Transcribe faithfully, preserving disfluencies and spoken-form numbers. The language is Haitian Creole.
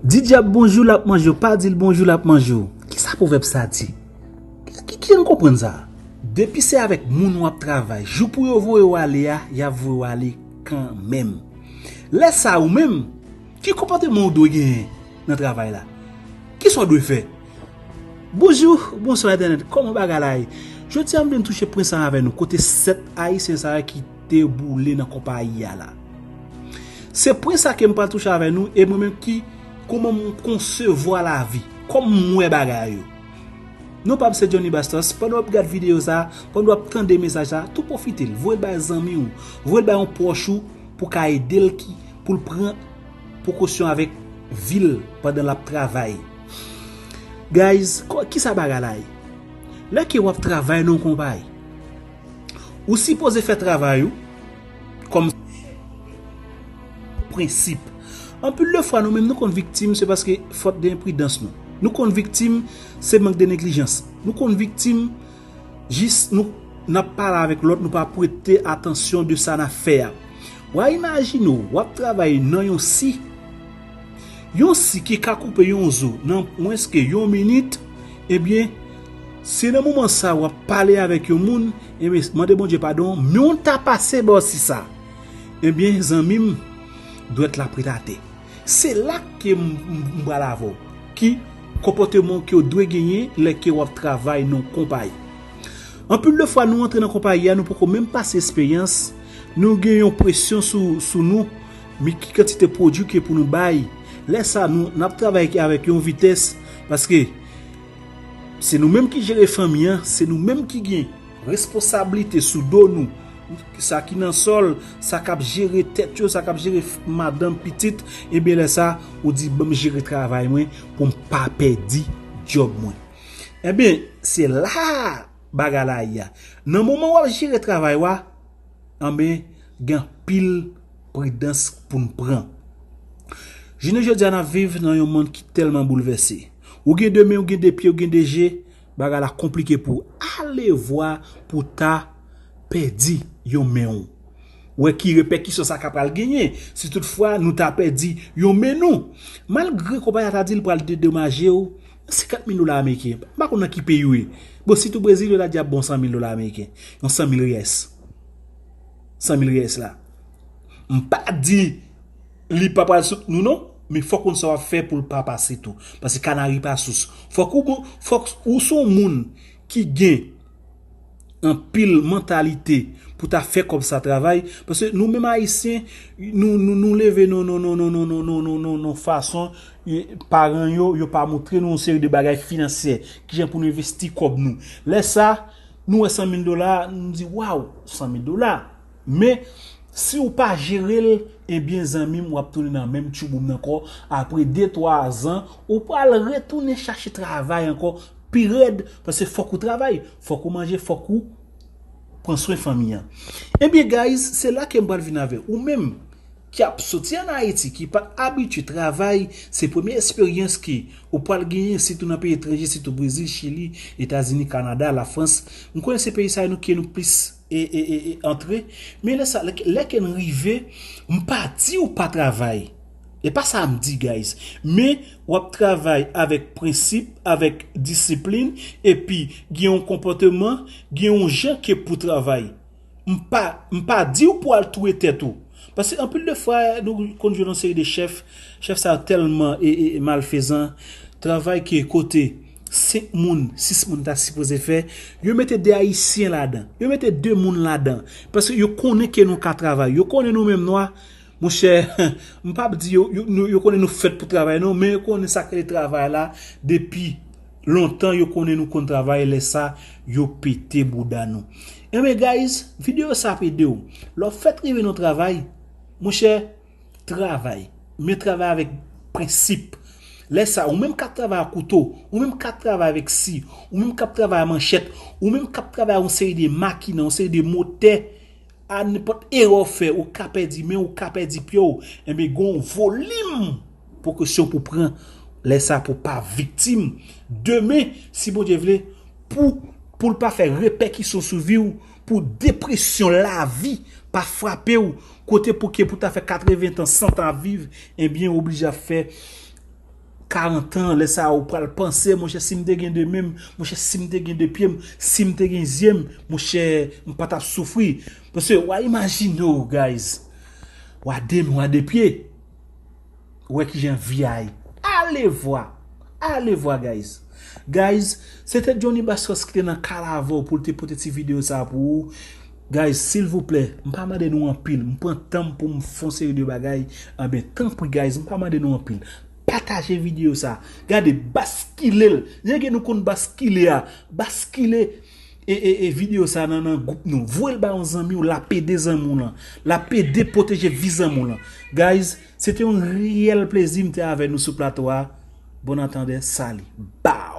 Di dyab bonjou, l ap manje w. Pa di l bonjou, l ap manje w. Kisa pwovèb sa di? Ki, ki, ki n konprann sa? Depi se avèk moun w ap travay, jou pou yo voye w ale a, y ap voye w ale kanmenm. Lè sa, ou menm, ki konpòteman w dwe genyen nan travay la? Kisa w dwe fè? Bonjou, bonswa entènèt, kòman bagay la ye? Jodi a m vin touche pwen sa avè nou, kote sèt Ayisyen sa yo ki te boule nan konpayi a la. Se pwen sa ke m pral touche avè nou, e mwen menm ki, kòman m konsevwa lavi, kòman m wè bagay yo. Non pa m se Johnny Bastos, pandan w ap gad videyo sa, pandan w ap tande mesaj sa, tou pwofite l, voye l bay zanmi w, voye l bay yon pwòch ou, pou ka ede l ki, pou l pran prekosyon avèk vi l pandan l ap travay. Guys, kò- kisa bagay la ye? Lè ke w ap travay nan yon konpayi, ou sipoze fè travay ou kòm prensip. Anpil de fwa, nou menm nou konn viktim, se paske fòt de enpridans nou. Nou konn viktim, se mank de neglijans. Nou konn viktim, jis nou, n ap pale avèk lòt, nou pa prete atansyon de sa n ap fè a. W a imajine w, w ap travay nan yon si. Yon si ki ka koupe yon zo nan mwens ke yon minit, ebyen, se nan moman sa w ap pale avèk yon moun, ebyen, mande Bondye padon, men w ta pase bò si sa. Ebyen, zanmi m, dwèt la ap ret atè. Se la ke m, m, m pral avè w. Ki konpòteman ke w dwe genyen lè ke w ap travay nan yon konpayi? Anpil de fwa, nou antre nan konpayi a, nou poko menm pase esperyans, nou gen yon presyon sou, sou nou, men ki kantite pwodui ke pou nou bay. Lè sa, nou, n ap travay avèk yon vitès, paske se nou menm ki jere fanmi an, se nou menm ki gen responsablite sou do nou. Sa ki nan sòl, sa k ap jere tèt yo, sa k ap jere f- madanm, pitit, ebyen lè sa, ou di, "Ban m jere travay mwen pou m pa pèdi djòb mwen." Ebyen, se la bagay la ye a. Nan moman w ap jere travay w a, anben, gen anpil pridans pou n pran. Jounen jodi a, n ap viv nan yon monn ki tèlman boulvèse. Ou gen de men, ou gen de pye, ou gen de je, bagay la konplike pou w. Alevwa pou ta pèdi yon men w. Wè ki repèkisyon sa ka pral genyen si toutfwa nou ta pèdi yon men nou. Malgre konpayi a ta di l pral dedomaje w senkant mil dola ameriken. M pa konn nan ki peyi w ye. Bon, sitou Brezil, yo ta di ap bon san mil dola ameriken. Yon san mil reyès. San mil reyès la. M pa di li pa pral soutni w non, men fòk ou konn sa w ap fè pou l pa pase tou. Paske kanari pa sous. Fòk ou bon, fòk ou se yon moun ki gen anpil mantalite pou ta fè kòb sa travay. Paske nou menm Ayisyen, nou, nou, nou leve nan, nan, nan fason, e, paran yo, yo pa montre nou yon seri de bagay finansyè, kijan pou nou envesti kòb nou. Lè sa, nou wè san mil dola, nou di, "Waw, san mil dola." Men, si w pa jere l, ebyen, zanmi m, w ap tounen nan menm tchouboum nan ankò. Apre de, twa zan, ou pral retounen chache travay ankò pi rèd, paske fòk ou travay, fòk ou manje, fòk ou pran swen fanmi an. Ebyen, guys, se la ke m pral vin avè ou menm ki ap soti ann Ayiti, ki pa t abitye travay, se premye esperyans ke ou pral genyen, sitou nan peyi etranje, sitou Brezil, Chili, Etazini, Kanada, Lafrans. M konnen se peyi sa yo nou ke nou plis e, e, e, e antre. Men lè sa, lè, lè ke n rive, m pa di w pa travay. E pa sa m di, guys. Men w ap travay avèk prensip, avèk disiplin, epi gen yon konpòteman, gen yon jan ke pou travay. M pa, m pa di w pou al touye tèt ou. Paske anpil de fwa, nou konn jwenn yon seri de chèf, chèf sa yo tèlman e, e, e malfezan, travay ke kote senk moun, sis moun ta sipoze fè, yo mete de Ayisyen ladan, yo mete de moun ladan, paske yo konnen ke nou ka travay, yo konnen nou menm nwa, monchè, m p ap di yo, yo, nou- yo konnen nou fèt pou travay non, men yo konnen sa k rele travay la depi lontan, yo konnen nou konn travay, lè sa, yo pete bouda nou. Enben, guys, videyo sa ap ede w. Lè w fèt rive nan travay, monchè, travay. Men travay avèk prensip. Lè sa, ou menm k ap travay ak kouto, ou menm k ap travay avèk si, ou menm k ap travay ak manchèt, ou menm k ap travay ak yon seri de makina, yon seri de motè, a nenpòt erè w fè, ou ka pèdi men w, ou ka pèdi pye w. Enben, gen yon volim prekosyon pou pran lè sa pou pa viktim. Demen, si Bondye vle, pou, pou l pa fè repèkisyon sou vi w, pou depresyon lavi pa frape w, kote pou ke pou ta fè katreven tan, san tan ap viv, ebyen, ou oblije ap fè karant an, lè sa a ou pral panse, monchè, si m te gen de men m, monchè, si m te gen de pye m, si m te gen zye m, monchè, m pa t ap soufri. Paske, w a imajine w, guys. W a de men, w a de pye. Ou wè kijan vi a ye. Alevwa. Alevwa, guys. Guys, se te Johnny Bascos ki te nan kay avè w pou l te pote ti videyo sa a pou ou. Guys, silvouplè, m pa mande nou anpil. M pran tan m pou m fè yon seri de bagay. Anben, tanpri, guys, m pa mande nou anpil. Pataje videyo sa a. Gade, baskile l. Jan ke nou konn baskile a. Baskile e, e, e videyo sa a nan, nan gwoup nou. Voye l ba yon zanmi w, l ap ede zanmi w lan. L ap ede pwoteje vi zanmi w lan. Guys, se te yon reyèl plezi m te avè nou sou plato a. Bon antandè, sali. Bow!